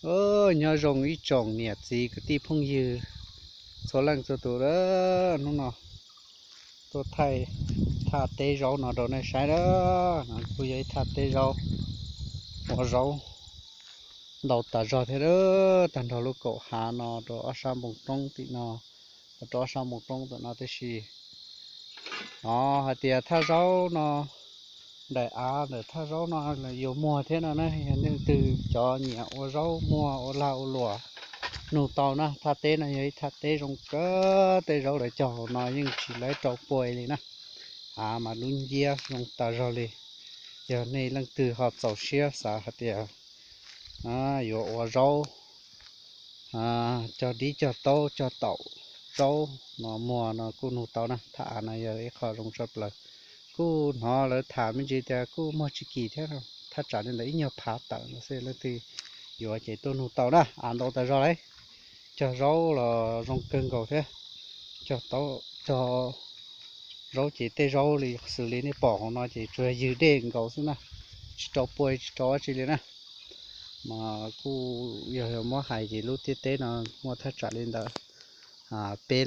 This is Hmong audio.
Nyob zoo ib tsoom niam txiv kwv tij phooj ywg txhua leej txhua tus a, hnub no tuaj thaij thaj teb zaub no rau nej saib a. No kuj yog ib thaj teb zaub, ua zaub ntau tas zog thiab a, tag nrho lub kaum hav no rau ob sab npoo roob tim no, rau ob sab npoo roob tim no tib si. No hais tias thaj zaub no, daim av ntawm thaj zaub no yuav muag thiab no na, yog leej twg cov nyiam ua zaub muag ua lag ua luam nug tau na. Thaj teb no yog ib thaj teb zoo kawg, tej zaub lawv cog hauv no yeej tsis lawv rau puas li na. Av mas dub nciab zoo tas zog li. Yog nej leej twg ho txaus siab xav hais tias yuav ua zaub, cog dib cog taub cog taum zaub no muag no kuj nug tau na. Thaj av no yog ib qho zoo tshaj plaws. Kuj hnov lawv tham me ntsis tias kuj muag tsis kim thiab, thaj tsam li ntawd ib nyuag phav tawm no xwb, leej twg yuav ces tuaj nug tau na. Av ntau tas zog lauj, cog zaub los zoo kawg nkaus thiab. Cog taub cog zaub ces tej zaub li xws li nej pom hauv no ces tsuas yog ywg dej nkaus xwb na, tsis rau puas tsis rau dab tsi li na. Mas kuj yog muab hais ces lub ntiaj teb no muaj thaj tsam li ntawd peb